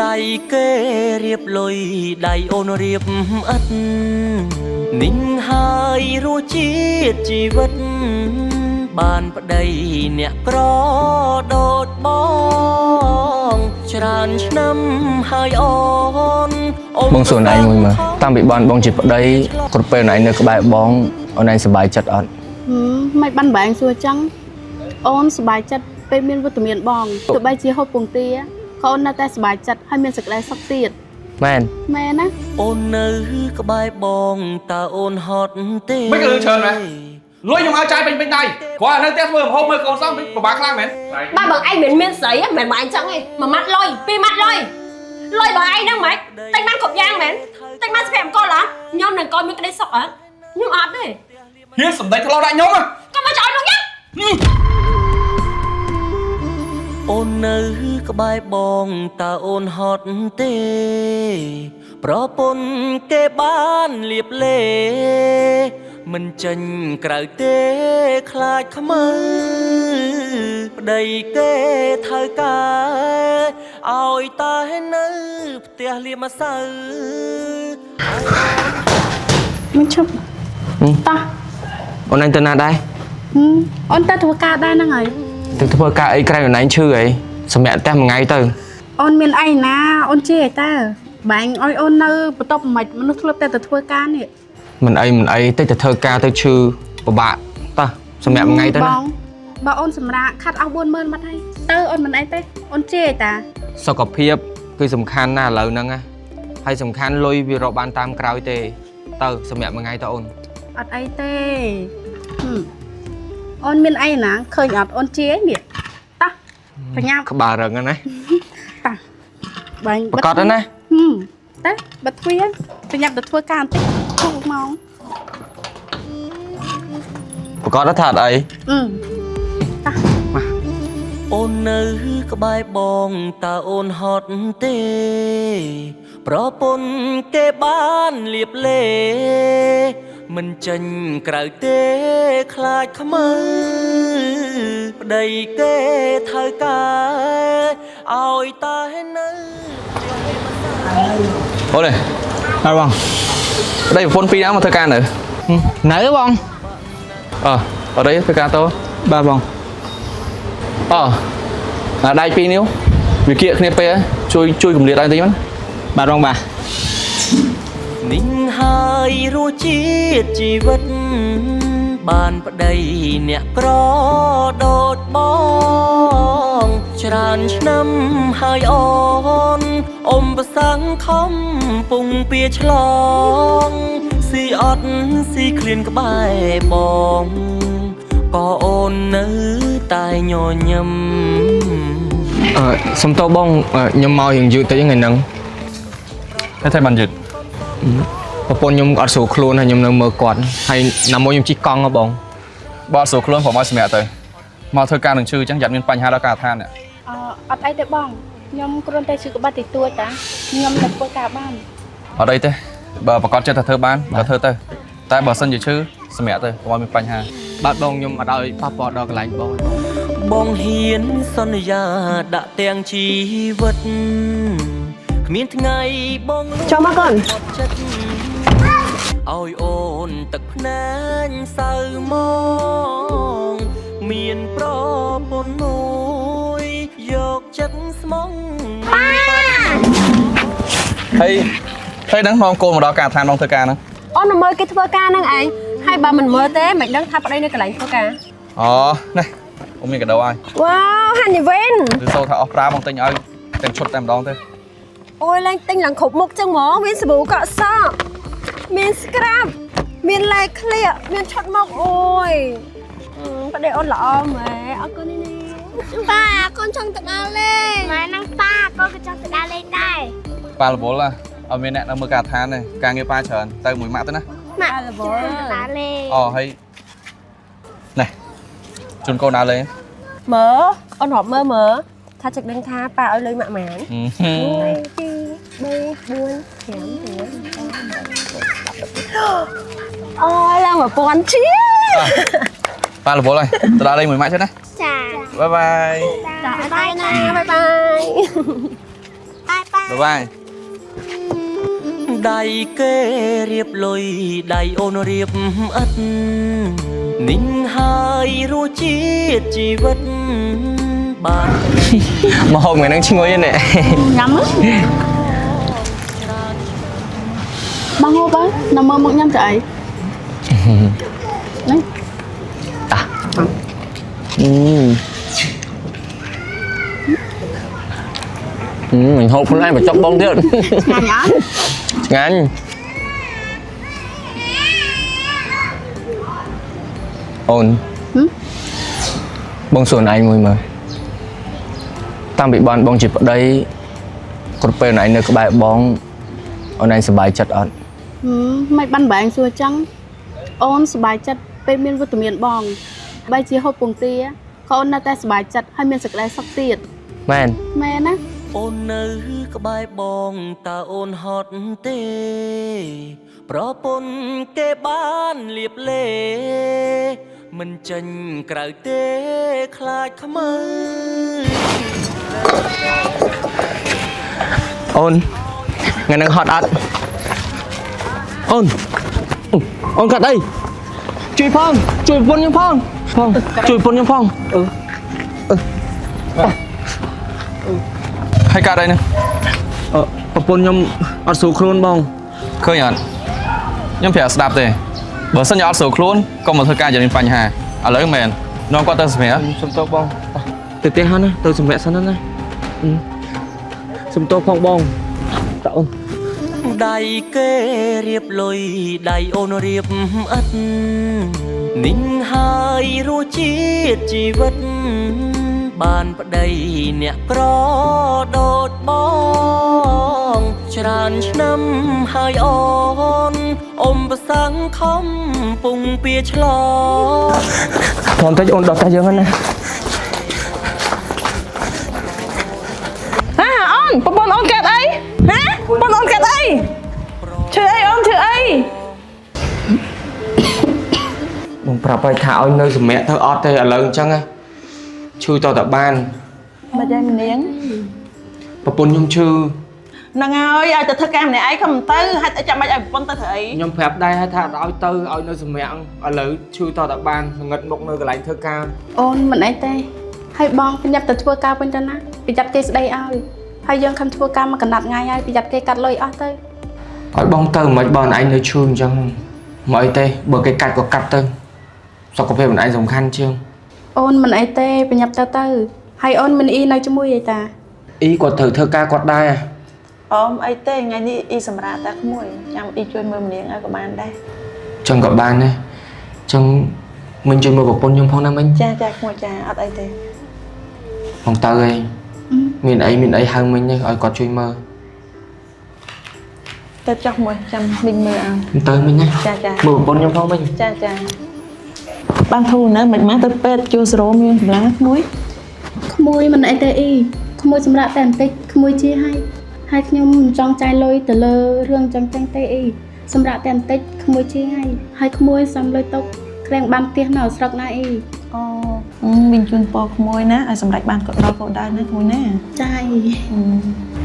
ដៃគេរៀបលុយដៃអូនរៀបអិត นิ่งហើយរសជាតិជីវិត បានប្តីអ្នកក្រដូចបងច្រើនឆ្នាំហើយអូនអូន បងសួរណៃមួយមើលតាំងពីបានបងជាប្តីគ្រប់ពេលណៃនៅក្បែរបងអូនឯងសប្បាយចិត្តអត់? ហឹមមិនបានបែងសួរចឹងអូនសប្បាយចិត្តពេលមានវត្តមានបងទោះបីជាហូបពងទាក៏អូននៅតែសប្បាយចិត្តហើយមានសេចក្តីសុខទៀត។ មែន? មែនណា។ អូននៅក្បែរបងតើអូនហត់ទេ? មិនក៏រឿងច្រើនមែនលុយខ្ញុំឲ្យចាយពេញពេញដៃគ្រាន់តែនៅផ្ទះធ្វើម្ហូបមើលកូនសោះពិបាកខ្លាំងមែន? បើបងឯងមិនមានស្រីមិនមែនបងឯងចឹងទេមួយម៉ាត់លុយពីរម៉ាត់លុយលុយបងឯងហ្នឹងមិនតែងបានគ្រប់យ៉ាងមែនតែងបានសុភមង្គលអត់ខ្ញុំនឹងកូនមានក្តីសុខអត់ខ្ញុំអត់ទេ។ ហ៊ានសម្ដីធ្លោដាក់ខ្ញុំហ៎? កុំមកចោលនោះយ៉ាង អូននៅក្បែរបងតើអូនហត់ទេ? ប្រពន្ធគេបានលៀបលេមិនចេញក្រៅទេខ្លាចខ្មៅប្តីគេថៅកែឲ្យតែនៅផ្ទះលៀបម្សៅ។ មិនឈប់តោះ។ អូនឯងទៅណាដែរ? ហឹមអូនទៅធ្វើការដែរហ្នឹងហើយ។ ទៅធ្វើការអីក្រៅអូនឯងឈឺអីសម្រាប់ផ្ទះមួយថ្ងៃទៅ។ អូនមានអីណាអូនជេរឯតើបែងឲ្យអូននៅបន្ទប់មិនមនុស្សធ្លាប់តែទៅធ្វើការនេះ។ មិនអីមិនអីតិចទៅធ្វើការទៅឈឺពិបាកតោះសម្រាប់មួយថ្ងៃទៅណា។ បងបើអូនសម្រាប់ខាត់អស់40000បាត់ហើយទៅអូនមិនអីទេអូនជេរឯតា។ សុខភាពគឺសំខាន់ណាស់ឥឡូវហ្នឹងណាហើយសំខាន់លុយវារកបានតាមក្រោយទេទៅសម្រាប់មួយថ្ងៃទៅអូន។ អត់អីទេហឹមអូនមានអីណាឃើញអត់អូនជេរនេះតោះបញ្ញាប់។ ក្បាលរឹងណាស់។ តោះបាញ់។ ប្រកាសណាស់។ ហឹមតែបិទទ្វារបញ្ញាប់ទៅធ្វើការបន្តិចធូរម៉ោង។ ប្រកាសថាអត់អី។ អឺតោះ។ អូននៅក្បែរបងតើអូនហត់ទេ? ប្រពន្ធគេបានលៀបលេមិនចេញក្រៅទេខ្លាចខ្មៅប្តីគេថៅកែឲ្យតែនៅ អូន ហើយបង។ ប្តីប្រពន្ធពីរនាក់មកធ្វើការនៅ នៅបង។ អឺអត់អីធ្វើការត បាទបង។ អអាដៃពីរនេះវាគៀកគ្នាពេកជួយជួយកម្រិតឲ្យតិចមក។ បាទបងបាទ។ นิ่งហើយរសជាតិជីវិត បានប្តីអ្នកក្រដូចបងច្រើនឆ្នាំហើយអូនអ៊ំប្រសាំងខំពុងពៀឆ្លងស៊ីអត់ស៊ីឃ្លានក្បែរបងក៏អូននៅតែញញឹម។ អឺសុំទោសបងខ្ញុំមករៀងយឺតតិចថ្ងៃហ្នឹង។ តែតែបានយឺត? ប្រពន្ធខ្ញុំអត់ស្រួលខ្លួនហើយខ្ញុំនៅមើលគាត់ហើយណាមួយខ្ញុំជិះកង់ហ៎បង។ បើអត់ស្រួលខ្លួនព្រមឲ្យសម្រាប់ទៅមកធ្វើការនឹងឈឺអញ្ចឹងយ៉ាត់មានបញ្ហាដល់ការដ្ឋាននេះ។ អឺអត់អីទេបងខ្ញុំគ្រាន់តែឈឺក្បាត់តិចតួចតាខ្ញុំទៅធ្វើការបាន។ អត់អីទេបើប្រកាសចិត្តថាធ្វើបានក៏ធ្វើទៅតែបើសិនជាឈឺសម្រាប់ទៅកុំឲ្យមានបញ្ហា។ បាទបងខ្ញុំអត់ឲ្យប៉ះពាល់ដល់កន្លែងបងទេបង។ បងហ៊ានសន្យាដាក់ទាំងជីវិតគ្មានថ្ងៃបងលួ ចូលមកកូន ចិត្តឲ្យអូនទឹកភ្នែកសៅមងមានប្រពន្ធមួយយកចិត្តស្មងប៉ា ហើយហើយដឹងនាំកូនមកដល់ការដ្ឋានបងធ្វើការហ្នឹង? អូនមកមើលគេធ្វើការហ្នឹងឯងហើយបើមិនមើលទេមិនដឹងថាប្តីនៅកន្លែងធ្វើការ។ អូនេះអូនមានកាដូឲ្យ។ វ៉ាវហាន់យវិន។ ឬសូថាអស់ប្រាបងទិញឲ្យទាំងឈុតតែម្ដងទៅ។ អូយឡើងទិញឡើងគ្រប់មុខចឹងហ្មងមានសាប៊ូកក់សក់មាន scrub មានឡែក្លៀកមានឈុតមុខអូយប្តីអូនល្អម៉ែអរគុណនេះនេះ។ ប៉ាកូនចង់ទៅដើរលេងម៉ែនឹងប៉ាកូនក៏ចង់ទៅដើរលេងដែរ ប៉ារវល់ណាអត់មានអ្នកនៅមើលការដ្ឋានទេការងារប៉ាច្រើនទៅមួយម៉ាក់ទៅណា។ ម៉ាក់ជូនកូនទៅដើរលេង។ អូហើយនេះជូនកូនដើរលេង។ មើលអូនរាប់មើលមើលថាចិត្តដឹងថាប៉ាឲ្យលុយម៉ាក់ម៉ាន1 2 3 4 5 6អូយឡើង1000ជាង ប៉ារវល់ហើយទៅដើរលេងមួយម៉ាក់ចឹងណា ចា បាយបាយ។ ចា បាយណាបាយបាយ បាយប៉ា។ Bye bye. ដៃគេរៀបលុយដៃអូនរៀបឥតនេះហើយរសជាតិជីវិតបាន មកហូបថ្ងៃហ្នឹងឈ្ងុយណាស់ ញ៉ាំហ៎បងហូបហើយនៅមើលមកញ៉ាំទៅអីនេះ តាអឺអឺមិនហូបខ្លួនឯងបញ្ចុកបងទៀត ឆ្ងាញ់អត់ ឆ្ងាញ់អូន ហឹម បងសួរឯងមួយមើលតាំងពីបានបងជាប្តីគ្រប់ពេលអូនឯងនៅក្បែរបងអូនឯងសប្បាយចិត្តអត់ ហឹមមិនបានបែងសួរចឹងអូនសប្បាយចិត្តពេលមានវត្តមានបង បីជាហូបពងទាក៏អូននៅតែសប្បាយចិត្តហើយមានសេចក្តីសុខទៀត មែន មែនណា អូននៅក្បែរបងតើអូនហត់ទេ ប្រពន្ធគេបានលៀបលេ មិនចេញក្រៅទេខ្លាចខ្មៅ អូនថ្ងៃហ្នឹងហត់អត់អូនអូនកាត់អីជួយផងជួយប្រពន្ធខ្ញុំផងផងជួយប្រពន្ធខ្ញុំផងអឺ ហើយកាត់អីហ្នឹង អឺប្រពន្ធខ្ញុំអត់ស្រួលខ្លួនបង ឃើញអត់ខ្ញុំប្រាប់ស្ដាប់ទេបើសិនជាអត់ស្រួលខ្លួនកុំមកធ្វើការយ៉ាងមានបញ្ហាឥឡូវមែននាំគាត់ទៅសម្រាប់ សុំទោសបងទៅផ្ទះហ្នឹងណាទៅសម្រាប់សិនណាអឺសុំទោសផងបងតើអូន ដៃគេរៀបលុយដៃអូនរៀបឥតនេះហើយរសជាតិជីវិត បានប្តីអ្នកក្រដូចបង ច្រើនឆ្នាំហើយអូនអ៊ំប្រសឹងខំពុងពៀឆ្លង ព្រមតិចអូនដោះតែយើងហ្នឹងណា ហាអូនប្រពន្ធអូនកើតអីហាប្រពន្ធអូនកើតអីឈឺអីអូនឈឺអី បងប្រាប់ឲ្យថាឲ្យនៅសម្រាប់ទៅអត់ទេឥឡូវអញ្ចឹងណាឈឺតតបាន មកយាយម្នាង ប្រពន្ធខ្ញុំឈឺ ហ្នឹងហើយឲ្យទៅធ្វើការម្នាក់ឯងខំទៅហេតុអីចាំបាច់ឲ្យប្រពន្ធទៅធ្វើអី ខ្ញុំប្រាប់ដែរហើយថាឲ្យទៅឲ្យនៅសម្រាប់ឥឡូវឈឺតតបានងឹតមុខនៅកន្លែងធ្វើការ អូនមិនអីទេហើយបងប្រញាប់ទៅធ្វើការវិញទៅណាប្រយ័ត្នគេស្ដីឲ្យហើយយើងខំធ្វើការមកកណ្ដាប់ថ្ងៃហើយប្រយ័ត្នគេកាត់លុយអស់ទៅ ឲ្យបងទៅមិនបងឯងនៅឈឺអញ្ចឹងមកអីទេបើគេកាត់ក៏កាត់ទៅសុខភាពខ្លួនឯងសំខាន់ជាង អូនមិនអីទេប្រញាប់ទៅទៅហើយអូនមិនអ៊ីនៅជាមួយអីតា អ៊ីគាត់ត្រូវធ្វើការគាត់ដែរ អូមអីទេថ្ងៃនេះអ៊ីសម្រាប់តែក្មួយចាំអ៊ីជួយមើលម្នាងឲ្យក៏បានដែរ ចឹងក៏បានដែរចឹងមិញជួយមើលប្រពន្ធខ្ញុំផងណាមិញ ចាចាក្មួយចាអត់អីទេ បងទៅឯងមានអីមានអីហៅមិញទៅឲ្យគាត់ជួយមើល ទៅចុះមួយចាំមីងមើលឲ្យ ទៅមិញណា ចាចា មើលប្រពន្ធខ្ញុំផងមិញ ចាចាបានធូរនៅមិនមកទៅពេទ្យជួសរោមមានកម្លាំងក្មួយ ក្មួយមិនអីទេអ៊ីក្មួយសម្រាប់តែបន្តិចក្មួយជាហើយហើយខ្ញុំមិនចង់ចាយលុយទៅលើរឿងចឹងចឹងទេអ៊ីសម្រាប់តែបន្តិចក្មួយជាហើយហើយក្មួយសំលុយទុកក្លែងបានផ្ទះនៅស្រុកណាអ៊ី អូមីងជូនពរក្មួយណាឲ្យសម្រេចបានក៏ដល់គោលដៅណាក្មួយណា ចាអ៊ី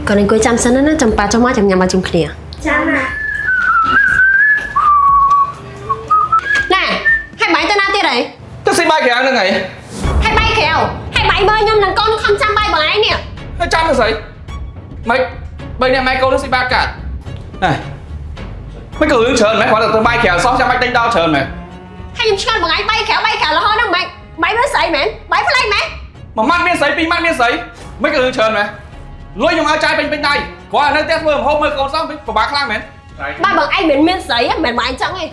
គាត់អង្គុយចាំសិនណាចាំប៉ាចុះមកចាំញ៉ាំមកជុំគ្នា ចាំណា ណែហើយបាយទៅណាទៀតហី ទៅស៊ីបាយក្រៅហ្នឹងហី ហើយបាយក្រៅហើយបាយមើលខ្ញុំនឹងកូនខំចាំបាយបងឯងនេះ ហើយចាំទៅស្អីមិនបីអ្នកម៉ែកូនទៅស៊ីបាយកាត់ណែមិនក៏រឿងច្រើនមែនគ្រាន់តែទៅបាយក្រៅសោះចាំបាច់ដេញដល់ច្រើនមែន ហើយខ្ញុំឆ្ងល់បងឯងបាយក្រៅបាយក្រៅរហូតហ្នឹងមិនបាយមើលស្អីមែនបាយប្លែកមែន មួយម៉ាត់មានស្អីពីរម៉ាត់មានស្អីមិនក៏រឿងច្រើនមែនលុយខ្ញុំឲ្យចាយពេញពេញដៃគ្រាន់តែនៅផ្ទះធ្វើម្ហូបមើលកូនសោះពិបាកខ្លាំងមែន បាយបងឯងមិនមានស្អីមិនបងឯងចង់ទេ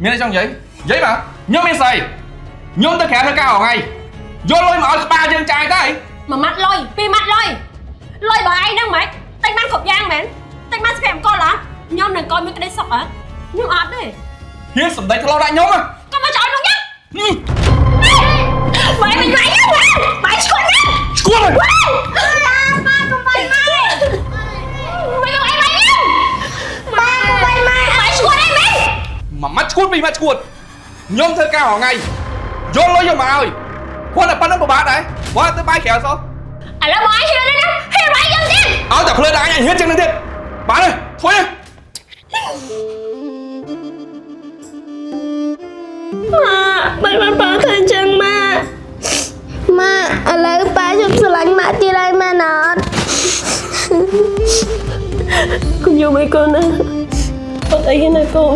មានអីចង់និយាយនិយាយបាទខ្ញុំមានស្អីខ្ញុំទៅក្រៅធ្វើការរាល់ថ្ងៃយកលុយមកឲ្យក្បាលយើងចាយទៅអី មួយម៉ាត់លុយពីរម៉ាត់លុយលុយបងឯងហ្នឹងមិនតែងបានគ្រប់យ៉ាងមែនតែងបានស្ភែមកលអត់ខ្ញុំនឹងកូនមានក្តីសុខអត់ខ្ញុំអត់ទេ ហ៊ានសម្ដីធ្លោះដាក់ខ្ញុំហ៎ កុំមកចោលខ្ញុំញ៉ាំបាយមិនបាយបាយឈួតណា ឈួត ប៉ាប៉ាកុំបាយម៉ែបាយបងឯងបាយខ្ញុំ ប៉ាកុំបាយម៉ែ បាយឈួតអីមែន មួយម៉ាត់ឈួតពីរម៉ាត់ឈួតខ្ញុំធ្វើការរាល់ថ្ងៃយកលុយយកមកឲ្យគាត់តែប៉ុណ្្នឹងពិបាកដែរគាត់ទៅបាយក្រៅសោះ ឥឡូវបងឯងហ៊ានទេណាហ៊ានវាយខ្ញុំទៀត ឲ្យតែភ្លើដាក់អញហ៊ានជាងនឹងទៀតបានទេធុយ ម៉ាក់មិនបានប៉ាធ្វើអញ្ចឹងម៉ាក់ ម៉ាក់ឥឡូវប៉ាជប់ស្រឡាញ់ម៉ាក់ទៀតហើយមែនអត់ កុំយំអីកូនណាអត់អីទេណាកូន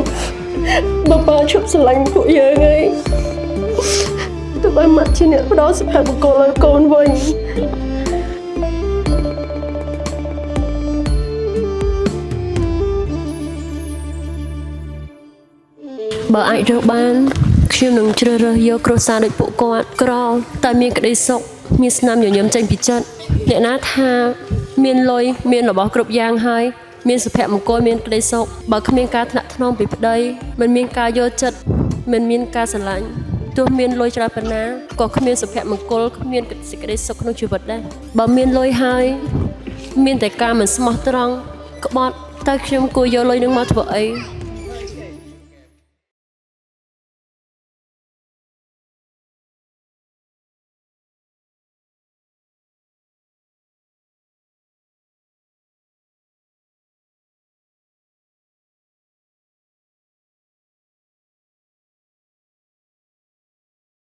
បើប៉ាឈប់ស្រឡាញ់ពួកយើងអីទោះបីម៉ាក់ជាអ្នកផ្ដល់សុភមង្គលឲ្យកូនវិញ បើអាចរើសបានខ្ញុំនឹងជ្រើសរើសយកគ្រួសារដូចពួកគាត់ក្រតែមានក្តីសុខមានស្នាមញញឹមចេញពីចិត្តអ្នកណាថាមានលុយមានរបស់គ្រប់យ៉ាងហើយមានសុភមង្គលមានក្តីសុខបើគ្មានការថ្នាក់ថ្នមពីប្តីមិនមានការយល់ចិត្តមិនមានការស្រឡាញ់ទោះមានលុយច្រើនប៉ុណ្ណាក៏គ្មានសុភមង្គលគ្មានសេចក្តីសុខក្នុងជីវិតដែរបើមានលុយហើយ មានតែការមិនស្មោះត្រង់ក្បត់តើខ្ញុំគួរយកលុយនឹងមកធ្វើអី